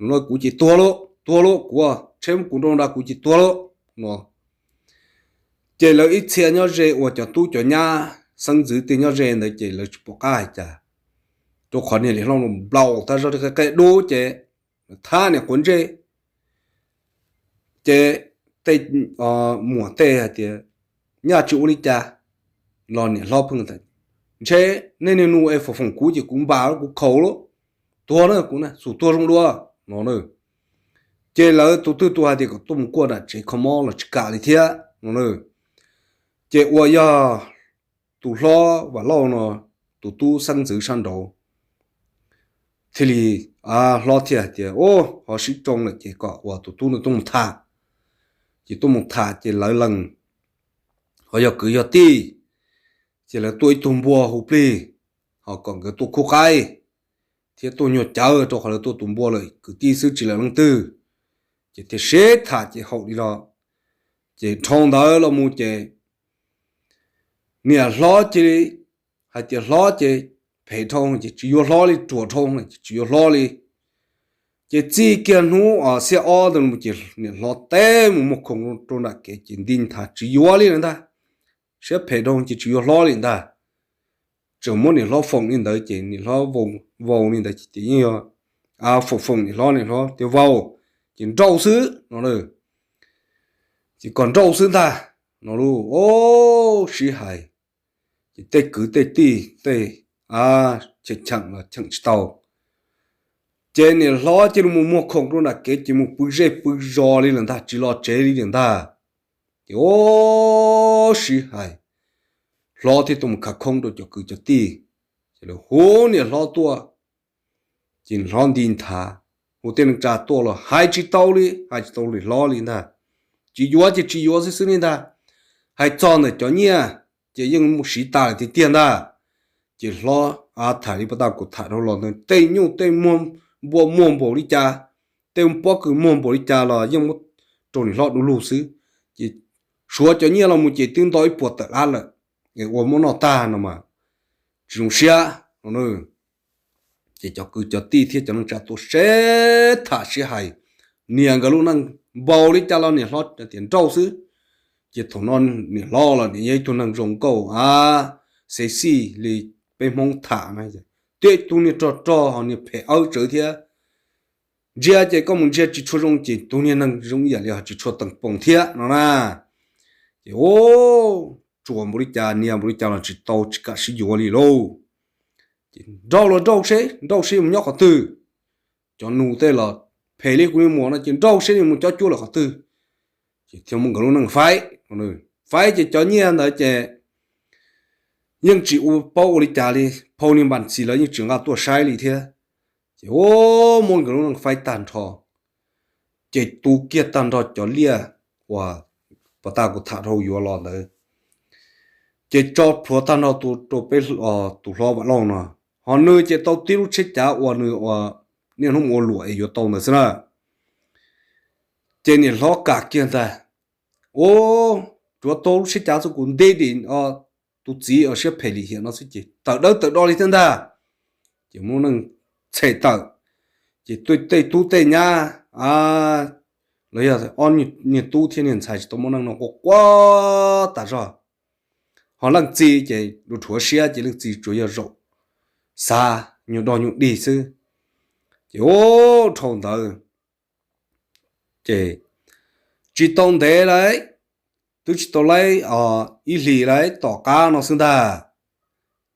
no kuv ces tuag lauj, tuag lauj, kuv tsheb muab kuv nrauj nrag kuv ces tuag lauj, no. Ces lawv ib txhia nyob ze uas cov tub cov nyab xeeb ntxwv tej nyob ze ntawd ces lawv tsis pom qab hais cas, rau qhov niag niam hlob no nplaum tag zog li qe dub ces thab niam quav ntsej. Ces tej muam tej hais tias, Nyaj tsis ua li cas, los niam hlob pheej tias, Ntshe nej niag nus es foom foom kuv ces kuv npam kuv khaus lauj, tuag na kuv, xum tuag zoo dua, no na. Ces lawv tus twg tus hais tias kom tuaj mus kuaj nram tsev kho mob los tsis kam li thiab, no na. Ces uas yog tus hlob Vam Lauj no tus tub xeeb ntxwv sab nraud thiaj li, hlob thiaj hais tias, Au, ho sib tsoo lawm ces kom uas tus tub no tuaj mus tham. Ces tuaj mus tham ces lawv lees ho yog kwv yog tij, ces lawv tuaj ib tug npua hu plig, ho kom nkawd tuaj khub qaib thiab tuaj nyuag cawv, rau qhov lawv tuaj tus npua lawm kwv tij xwb tsis lawm leej twg. Ces thiaj sib tham ces haum li no. Ces dhau ntawd los mus ces niam hlob cia li hais tias hlob ces phem dhau ces tsis yuav hlob li, ruam dhau ces tsis yuav hlob li. Ces txij kiag hnub xiab ob ntawd los ces niam hlob teb mus muag khoom rau nram kev ces nti nthav tsis yuav li lawm ntag. Siab phem dhau ces tsis yuav hlob li ntag. Tseem muab niam hlob foom li ntawd ces niam hlob vau li ntawd ces yeej yog foom foom niam hlob, niam hlob tias vau ces nrauj xwb no. Ces kom nrauj xwb ntag no lauj. Au, sib hais, ces tej kwv tej tij tej cheem cheem los cheem tsis tau. Ces niam hlob cia li mus muag khoom rau nram kev ces mus pw zej pw zos li lawm ntag, tsis los tsev li lawm ntag. Ces au, sib hais, hlob thiaj tuaj mus khav khoob rau cov kwv cov tij. Ces lawv hu niam hlob tuaj, ces niam hlob nti nthav, hu tej neej tsa tuaj los hais tsis tau li, hais tsis tau niam hlob li ntag. Tsis yuav ces tsis yuav xwb xwb li ntag. Hais txog ntawm cov nyiaj ces yeej mus siv tas lawm tiag tiag ntag. Ces hlob, tham li pas tag kuv tham dhau los ntawd, tej nyuj tej muag, npua muag npaum li cas, tej pob kws muag npaum li cas los yeej muab rau niam hlob du lug xwb. Ces suav cov nyiaj los mus ces twb nto ib puas tawm lab lawm, es ua muab noj tag no mas tsis zoo siab no. Ces cov kwv cov tij thiab cov neej tsa tuaj sib tham sib hais, nias nkawd lub neej npaum li cas los niam hlob tias nrauj xwb. Ces thaum no niam hlob los nws yog ib tug neeg zoo nkauj a, sexy li peb Hmoob tham na, tias tus niag rog rog ho niag phem awb tsawv thiab. Ntsia ces koj mus ntsia tsis tshua zoo ces tus niag neeg zoo ib yam li ho tsis tshua teem poom thiab no na. Ces tsuas npaum li cas nias npaum li cas los tsis tau, tsis kam sib yuav li lauj. Ces nrauj los nrauj seb, nrauj seb mus nyob qhov twg. Cov nus tej los phem li kuv niag muam no ces nrauj seb nws mus cob cuab lawm qhov twg. Ces thiaj muab nkawd lub neej faib. Faib ces cov nyiaj ntawd ces yeej tsis ua paub ua li cas li, phau niag npas txis lawv yeej tsis nqa tuaj saib li thiab. Ces muab nkawd lub neej faib tag nrho, ces tu kiag tag nrho cov liaj uas pas tag kuv tham dhau yuav los ntawd, ces tso plhuav tag nrho rau peb tus hlob Vam Lauj no. Ho nws ces tau tib lub tsheb cav uas nws niaj hnub mus ua luam es yuav tau ntawd xwb na. Ces niam hlob kam kiag ntag, ua, tsuav tau lub tsheb cav xwb kuv nte dim tus txiv uas siab phem lim hiam no xwb ces tawm dawb tawm do li thiab ntag. Ces muab neej txhem tawm, ces tej tub tej nyab los yog ob niag tub thiab niag ntxhais tsis tau muaj neej no quaj quaj tas zog. Ho leej txiv ces dhuav siab ces leej txiv tsuas yog zaum xav nyuag dog nyuag dig xwb. Ces ua dhau ntawd ces tsis tau ntev lawm, twb tsis tau laib ib hlis lawm tom qab no xwb ntag.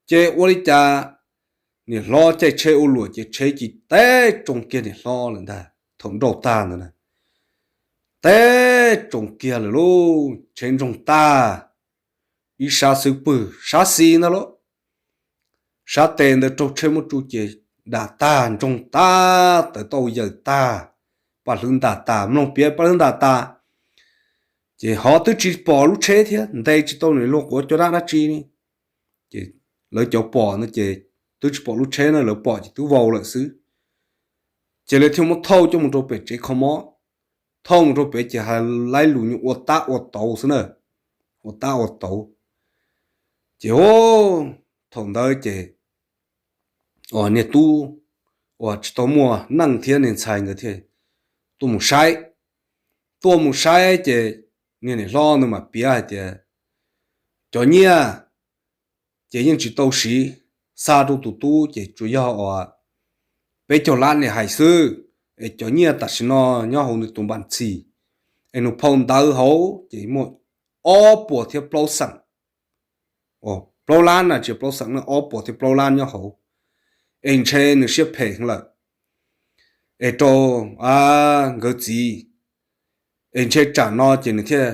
Ces ua li cas niam hlob caij tsheb ua luam ces tsheb cia teb tsoo kiag niam hlob lawm ntag. Thaum nrauj tag ntawd na, teb tsoo kiag lawm lauj, tsheb ntsoog tag, ib sab xub pwg sab xis ntag lauj. Sab tes ntawd raug tsheb muab tsuj ces dam tag ntsoog tag, tawv tauj yawm tag, paj hlwb ntas tas, mloog piav paj hlwb ntas tas. Ces ho twb tsis pom lub tsheb thiab, ntes tsis tau nws luag quav cov dab dab tsi li. Ces lawv cov pom no ces twb tsis pom lub tsheb na, lawv pom ces twb vau lawm xwb. Ces lawv thiaj muab thauj coj mus rau pem tsev kho mob. Thauj mus rau pem ces hais laib lus nyuag ua tab ua tauv xwb na, ua tab ua tauv. Ces thaum ntawd ces niag tub uas tsis tau muaj neej thiab niag ntxhais nkawd thiaj tuaj mus saib. Tuaj mus saib ces niag niam hlob ntawd mam piav hais tias cov nyiaj ces yeej tsis tau siv, xa rau tus tub ces tsuas yog uas peb caug lab li hais xwb, es cov nyiaj tam sim no nyob hauv nws tus npas txhis, es nws phau ntawv hauv ces muaj ob puas thiab plaub xeem, plaub lab na, tsis plaub xeem na, ob puas thiab plaub lab nyob hauv, es ntshe nws siab phem lawm, es rau nkawd txiv, es ntshe tsam no ces nws thiaj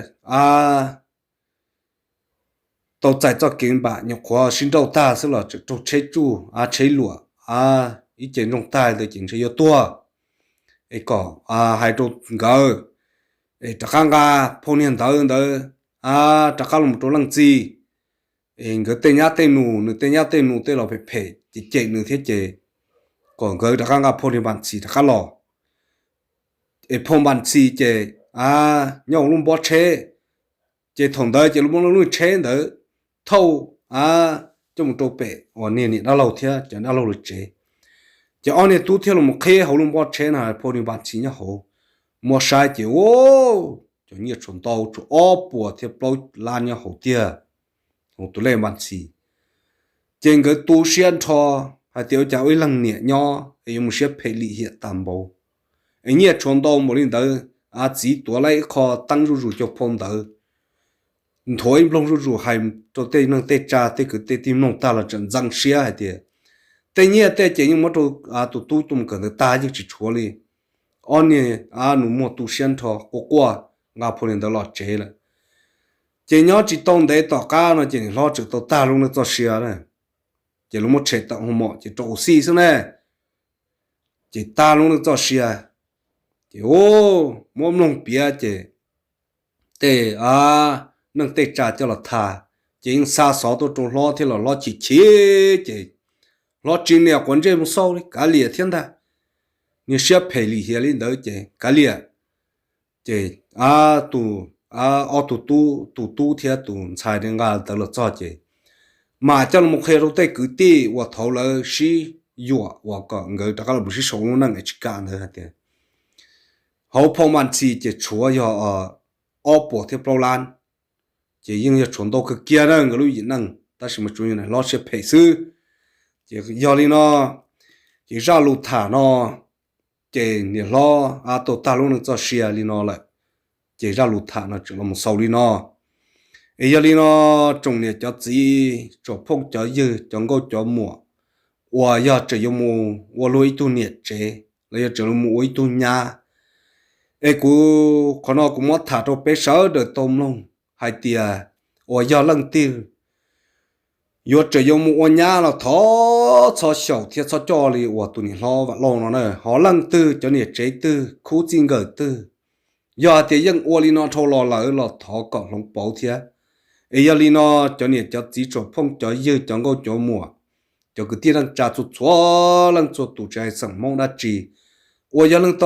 tau txais txoj kev npam, nyuam qhuav sib nrauj tag xwb los tseem raug tsheb tsuj, tsheb luam, ib ce ntsoog tag ntawd ces ntshe yuav tuag. Es kom hais rau nkawd, es rov qab nqa phau niag ntawv ntawd rov qab los rau leej txiv, es nkawd tej nyab tej nus, nws tej nyab tej nus tej los phem phem cem cem nws thiab ces kom nkawd rov qab nqa phau niag npas txhis rov qab los. Es phau npas txhis ces nyob hauv lub npob tsheb, ces thaum ntawd ces lub npob lub tsheb ntawd thauj coj mus rau pem uas niag niam dab laug thiab cov dab laug lawv tsev. Ces ob niag tub thiaj los qhib hauv lub npob tsheb no phau niag npas txhis nyob hauv, muab saib ces cov nyiaj tshuav ntau, tshuav ob puas thiab plaub lab nyob hauv tiag, hauv tus lej npas txhis. Ces nkawd tu siab nrho hais tias ua cas ua ib leeg niam nyob es yuav mus siab phem lim hiam tas npaum, es nyiaj tshuav ntau npaum li ntawd, txiv tuav lawm ib qho teeb zuj zus cov phau ntawv, nthuav ib nploog zuj zus hais rau tej neeg tej tsa tej kwv tej tij mloog tag los tseem ntxeev siab hais tias tej nyiaj tej ces yeej muab rau tus tub tuaj mus kawm ntawv tag yeej tsis tshuav li. Ob niag nus muag tu siab nrho quaj quaj nqa phau niag ntawv los tsev lawm. Ces nyob tsis tau ntev tom qab no ces niam hlob tseem tau tag lub neej txoj sia na. Ces lawv muab tshem tawm hoo mom ces rau ua xij xwb ne. Ces tag lub neej txoj sia, ces muab mloog piav ces tej neeg tej tsa coj los tham, ces yeej xa xov tuaj rau hlob thiab los hlob chim chim ces hlob tsis niam quav ntsej mus xauj li kav liam thiab ntag. Niag siab phem lim hiam li ntawd ces kav liam. Ces tus, ob tug tub, tus tub thiab tus ntxhais nqa ntawv los txog ces mam coj los qhia rau tej kwv tij uas thaum lawv sib yuam uas kom nkawd rov qab los sib sau lub neej es tsis kam ntawd hais tias hauv phau npas txhis ces tshuav yog ob puas thiab plaub lab, ces yeej yog tshuav ntau kawg kiag na nkawd lub yim neej tab sis mas tsuas yog niam hlob siab phem xwb. Ces yog li no, ces zaj lus tham no, ces niam hlob tau tag lub neej txoj sia li no lawm, ces zaj lus tham no tseem los xaus li no. Es yog li no, tsoom niam cov txiv tsoom phooj cov ywg cov nkauj cov muam uas yog tseem yuav mus ua luag ib tug niam tsev los yog tseem yuav mus ua ib tug nyab, es kuv qhov no kuv muab tham rau peb sawv daws tau mloog hais tias uas yog leej twg yuav tseem yuav mus ua nyab los thov txhob xyaum thiab txhob coj li uas tus niam hlob Vam Lauj no na. Ho leej twg cov niam tsev twg khub txij nkawm twg yog hais tias yeej ua li no dhau los lawm los thov kom hloov pauv thiab. Es yog li no, cov niam cov txiv tsoom phooj cov ywg cov nkauj cov muam, cov kwv tij neej tsa txhua txhua leej txhua tus tsis hais xeem Hmoob dab tsi, uas yog leej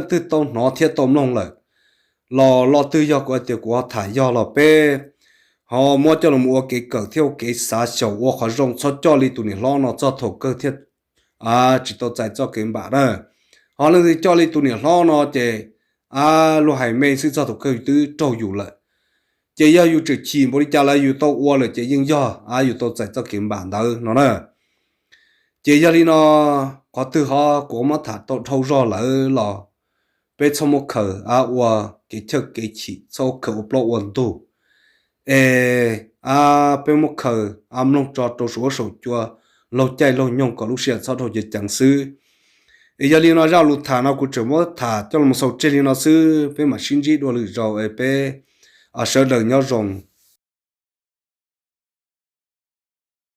twg tau hnov thiab tau mloog lawm los, lo twg yog kuv hais tias kuv ho tham yog los peb ho muab coj los ua kev kawm thiab ua kev xav xyaum ua qhov zoo, txhob coj li tus niam hlob no txog thaum kawg thiaj tsis tau txais txoj kev npam na. Ho leej twg coj li tus niam hlob no ces luag hais me xwb, txog thaum kawg twb raug yus lawm. Ces yog yus tseem chim npaum li cas los yus tau ua lawm ces yeej yog yus tau txais txoj kev npam ntawd no na. Ces yog li no, qhov twg ho kuv muab tham tau dhau zog lawm los peb txhob muab khaws ua kev chawj kev chim, txhob khaws ua plaub ua ntug. Es peb muab khaws mloog tso rau saum huab saum cua, laug caij laug nyoog kom lub sij hawm txhob dhau ceev ceev xwb. Es yog li no, zaj lus tham no kuv tseem muab tham coj los xaus tseg li no xwb, peb mam sib ntsib dua lwm zaus es peb sawv daws nyob zoo.